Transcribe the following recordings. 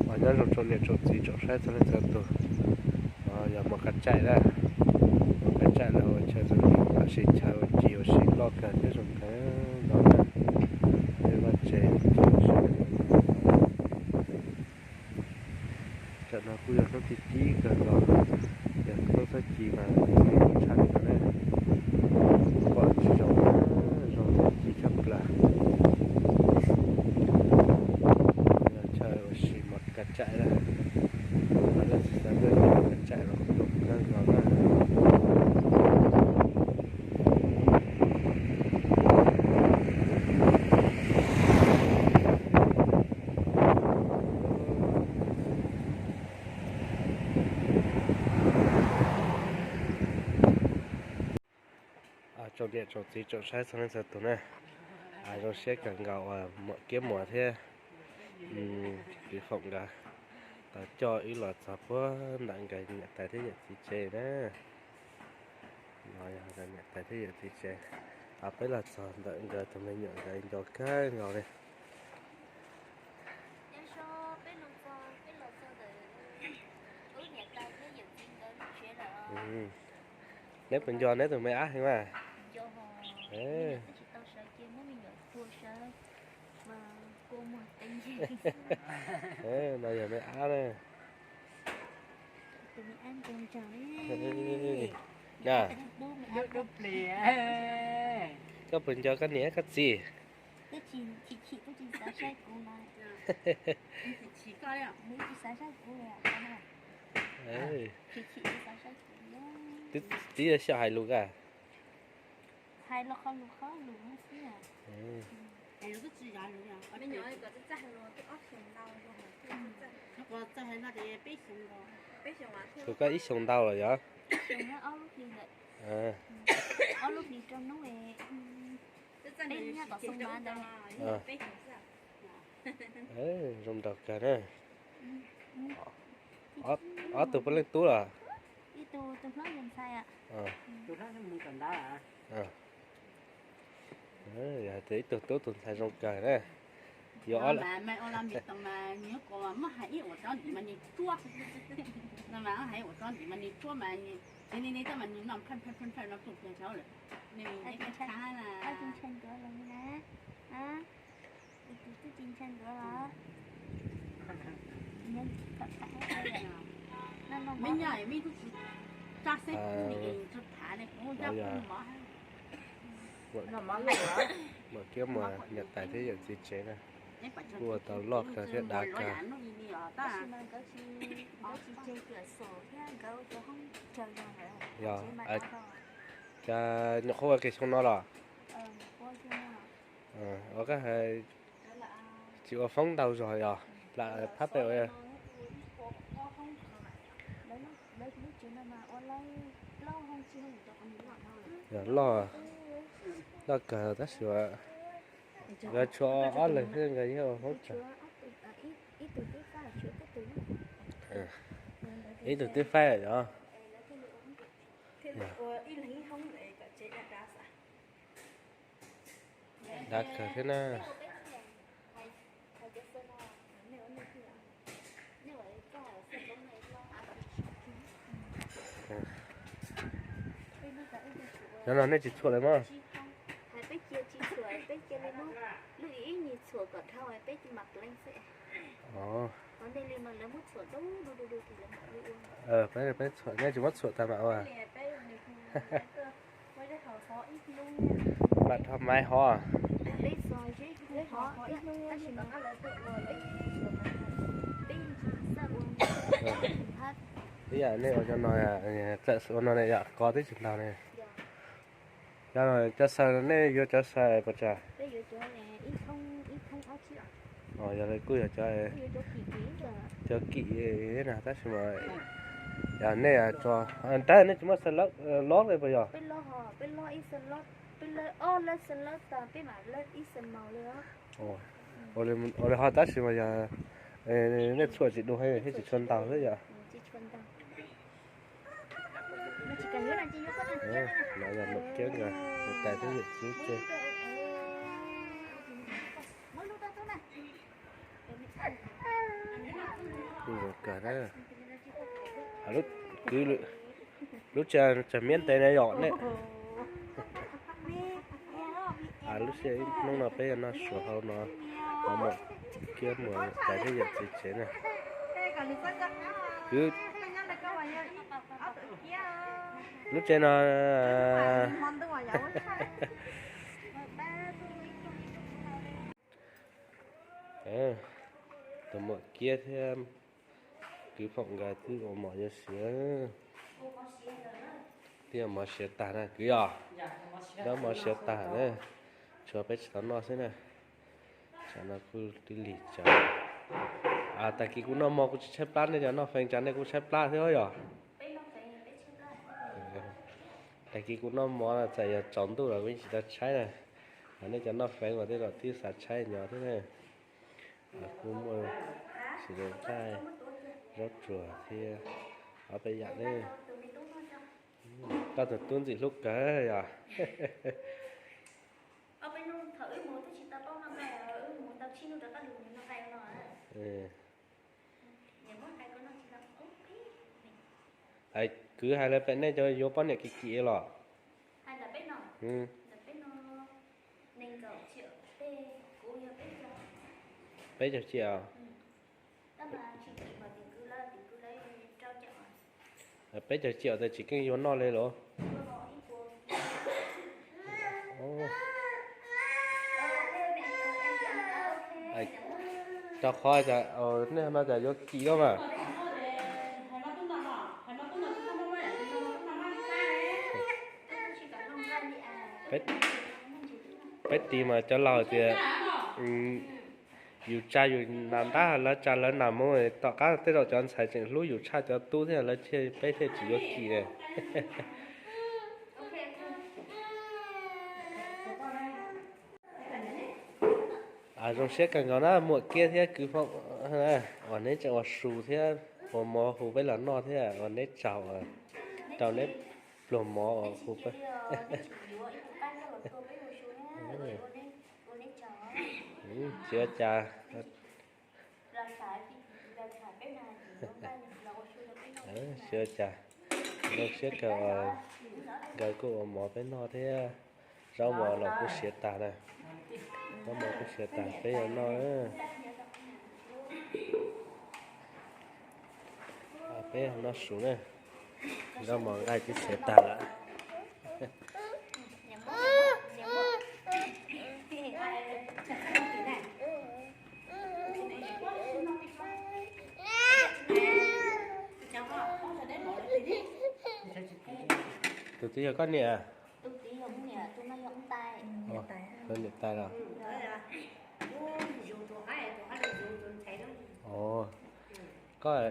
Nyob zoo tsoom niam tsoom txiv tsoom saib txhua leej txhua tus, yog Mos Kas Tsaim na, Mos Kas Tsaim lawv ua chaw zoo, tam sim chaw ua ci ua si loj kawg thiab zoo kawg nkaus na. Tej vaj tsev, tam no kuj yog hnub thib ib kawg nkaus, yog hnub txog ci mas tshaj li no na, pom tsis zoo, zoo txog ci tshaj plaws. Yog chaw ua si Mos Kas Tsaim na, leej twg xav tuaj nyob Mos Kas Tsaim los kuj zoo kawg nkaus na. Tsoom niam tsoom txiv tsoom saib txhua leej txhua tus na, zoo siab kawg nkaus uas Muam Kiab Muas thiab Piv Foom nkawd tau coj wb los txog puag ntawm nkawd niam tais thiab yawm txiv tsev na. No yog nkawd niam tais thiab yawm txiv tsev, peb los txog ntawm nkawd tus me nyuam nkawd nco kawg nkaus li. Neb puas nco neb tus me ab heev mas? No yog me ab na. Koj puas nco koj niam koj txiv? Twb xyaum hais lus kawg. Kuv koj ib xyoos ntau lawm yog? Zoo nraug kawg na. Ob tug puav leej tub los? Yog hais tias ib tug tub tus ntxhais zoo kawg na. Yuav ob Muam Kiab Muas niam tais thiab yawm txiv tsev na, kuj ua tau loj kawg thiab dav kawg. Yog, cas nyuam qhuav ua kiag xyoo no los? Ua koj hais tsis ua foob ntau zog yog lam phab pem ua. Yog loj, loj kawg tab sis yuav tshuav ob leeg xwb nkawd yeej ua foob tsawg. Ib tug twb faib lawm yog. Dav kawg thiab na. Cov no nej tsis txhuam lawm mog? Peb txhuam, nej tsis muab txhuam tag mam ua. Mam rho maiv hov. Ib yam nej ua cov no, txawm ua no ne yom, kos twb tsis ntaug ne. Cov xaws no nej yuav cov xaws puas tsawg? Yog li kuj yog cov kim na tab sis mas yog nej tso, tab nej tsis muaj xaws lob li puas yog? Ua li ho tab sis mas yog nej txhuam tsis du heev thiab tsis tshua ntaug xwb yom. No yog Muam Kiab nkawd niam tais thiab yawm txiv tsev. Kawg na, lub, lub tsev tsawg miab ntev na yom ne. Lub sij hawm hnub no peb yog noj su hauv no, ho mam kiag mus tas thiab yawm txiv tsev na. Kwv, lub tsev no, tus muam Kiab thiab kwv Foom nkawd twb ua mov yuav siav, twb ua mov siav tag na kwv yom. Noj mov siav tag na, tshuav peb tsis tau noj xwb na. Tsam no kuj twb lig tsawv. Tag kis kuv noj mov kuv tsis tshaib plab, nej cov noj feev tsam nej kuj tshaib plab thiab yom. Tag kis kuv noj mov txawm yog tsaus ntuj los kuv yeej tsis tau tshaib na. Ho nej cov noj feev mas tej zaum twb xav tshaib nyo thiab na. Kuj muaj sis zoo nqaij, zaub tsuag thiab ob peb yam ne. Koj tus tub ntxim hlub kawg yom. Kwv hais lawv pem nej cov yuav poj niam kim kim los? Peb caug ciam. Peb caug ciam tas tsis keej yuav noj li los? Rau qhov nej no cas yuav kim lawm mas. Peb tis mas cov laus tias yus tsa yus nas ntab, lawv tsa lawv nas mus, tom qab tej zaum cov ntxhais tseem hlub yus tshaj cov tub thiab, lawv thiaj, peb thiaj tsis yuav kim ne. Zoo siab kawg nkaus na muam Kiab thiab kwv Foom, uas neb tseem ua su thiab ua mov hu peb los noj thiab, uas neb tsaug rau neb pluag mov uas hu peb. Tsis ua cas. Tsis ua cas, zoo siab kawg, nkawd kuj ua mov peb noj thiab. Zaub mov los kuj siav tag na, zaub mov kuj siav tag peb yuav noj. Peb noj su na, zaub mov nqaij twb siav tag lawm. Tus twg yog koj niam? Koj niam tais los? Koj,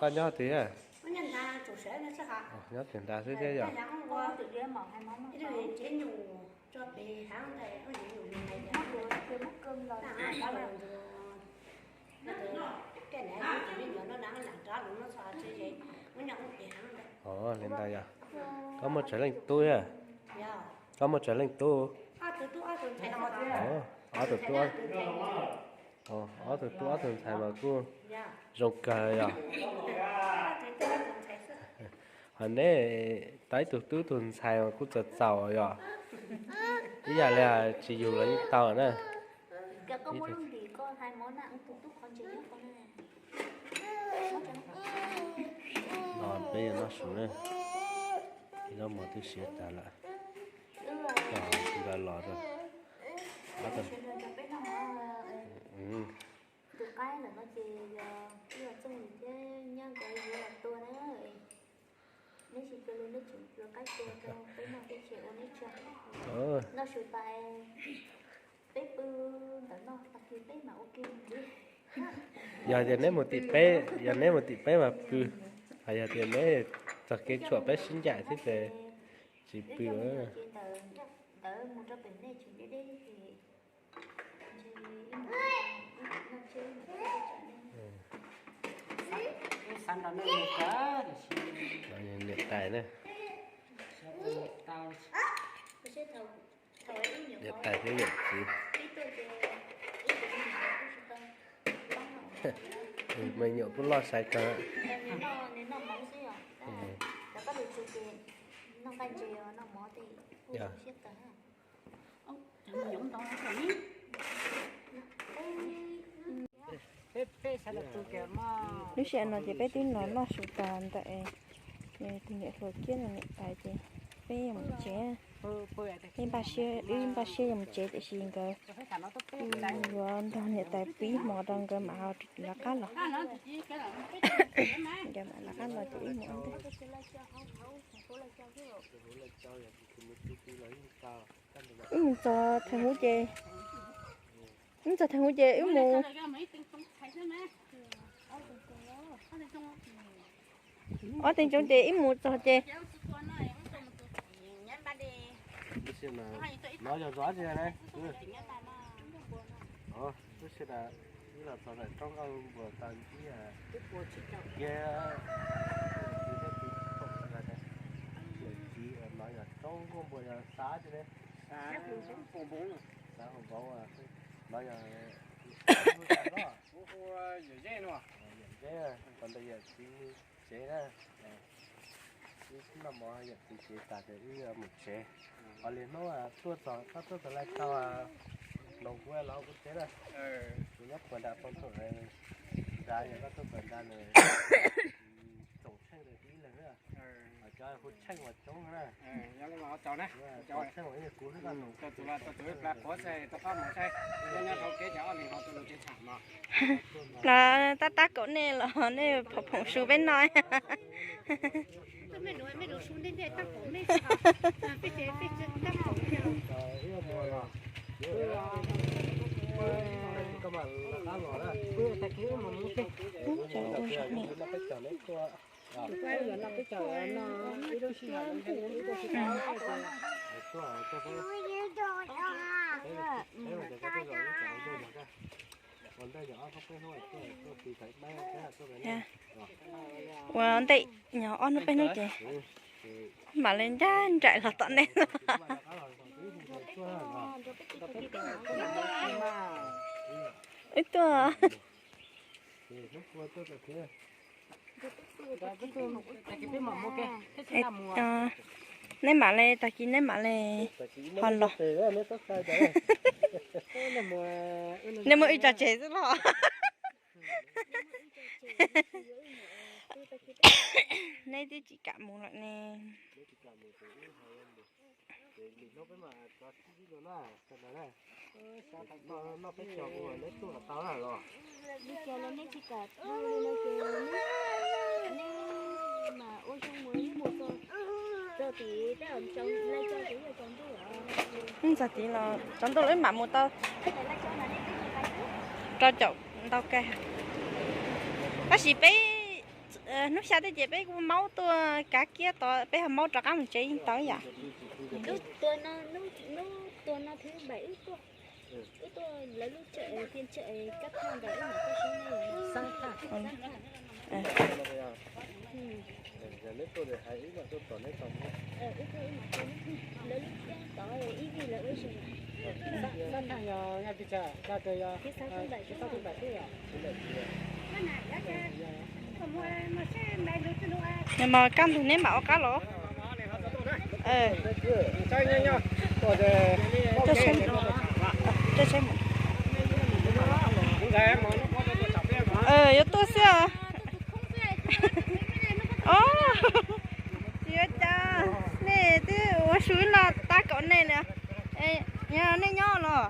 koj nyob twg? Nyob twg nrad xwb thiab yom? Li ntawd yog koj muaj tsawg leej tub thiab? Koj muaj tsawg leej tub? Ob tug tub, ob tug tub ob tug ntxhais mas kuj zoo kawg yom. Ho neb tau ib tug tub tug ntxhais mas kuj txaus txaus yom. Ib yam li tsis yug los yeej tau na. No peb yuav noj su na, zaub mov twb siav tag lawm. Nkawd los rau Yog tias neb mus tim peb, yog neb mus tim peb mas pw, yog tias neb txog kev tshuam peb sib ncaim thiab ces tsis pw. Niam tais na, niam tais thiab yawm txiv. Me nyuam kuj loj sai kawg. Lub sij hawm no ces peb twb los noj su tas ntawm tus niam hluas Kiab no niam tais ces peb yuav mus tsev. Peb npaj siab, wb npaj siab yuav mus tsev tiam sis nkawd yuav nrog niam tais pw ib hmos rau nkawd mam ho rov qab los. Nkawd mam rov qab los ces wb mus ua ntej. Wb mus txog Theej Huv ces, wb txog Theej Huv ces wb mus. Ob teev tsoov ces wb mus txog ces. Lub sij hawm no yog zov tsi ne? Lub sij hawm no wb los txog ntawm roob Nkauj Npua tau ib kiag, ib kiag, ib kiag, no yog roob Nkauj Npua yog xav tsi ne? Xav hauv npoo, no yog yawm zeb, yawm zeb, qhov ntawd yawm txiv tsev na. Wb noj mov yawm txiv tsev tas ces wb mus tsev. Qhov li hnub tuaj txog, koj tuaj txog Laij Tsau, noog kuv los kuv tsev na. Kuv nyob puag nram Phoos Thaum, nrad yog koj tuaj puag nrad nws tsoom tsheej tib leeg na. Cov hu tsheej uas coob na. Tsoom tsheej uas ib yog kuv, Plav tab tab kaum nej los nej phoom phoom su peb no. Ua ntej nyog ob hnub peb hnub ces mam li ncaj nraim los tom nej. Wb tuaj. Neb mam li, tag kis neb mam li ho los. Neb muaj wb tso tseg xwb los. Neb twb tsis kam mus lawm ne. Ntxog tid los tsaus ntuj lawm mam mus tau rau caum ntau kag. Tab sis peb hnub xya tej ces peb kuj maub tuaj kav kiab tod, peb ho maub rov qab mus tsev yeej tau yom. Nws mas kaj ntug neb mam ua qab los. Yuav tuaj xwb os. Tsis ua cas, nej twb ua su no tab kaum nej li. Yog nej nyob los?